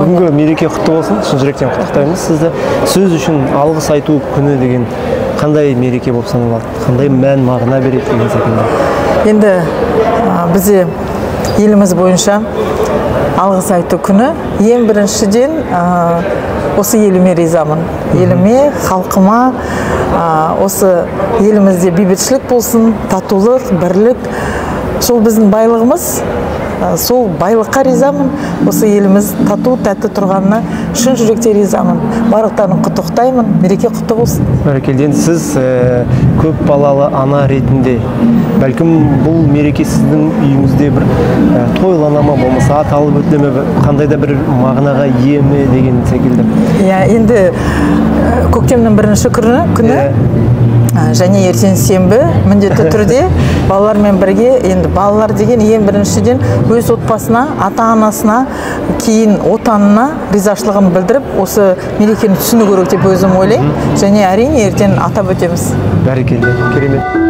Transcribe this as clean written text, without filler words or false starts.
Бүгінгі мереке құтты болсын, шын жүректен құттықтаймыз сізді. Сөз үшін алғыс айту күні деген қандай мереке болып саналады? Қандай мән мағына береді деген секілді? Енді бізде еліміз бойынша алғыс айту күні. Ең біріншіден осы еліме ризамын. Еліме, халқыма, осы елімізде бейбітшілік болсын, татулық, бірлік. Сол біздің байлығымыз. Сол байлыққа ризамын. Осы еліміз тату, тәтті тұрғанына шын жүректен ризамын. Барлықтарын құттықтаймын. Мереке құтты болсын. Бәрекелді. Енді сіз көп балалы ана ретінде, бәлкім бұл мереке сіздің үйіңізде бір тойлана ма, болмаса аталып өтіле ме, қандай да бір мағынаға ие ме деген секілді? Иә, енді көктемнің бірінші күні, және ертең сенбі, міндетті түрде балалармен бірге. Енді балалар деген ең біріншіден өз отбасына, ата-анасына, кейін отанына ризашылығын білдіріп, осы мерекені түсіну керек деп өзім ойлаймын. Және әрине ертең атап өтеміз. Бәрекелді, керемет.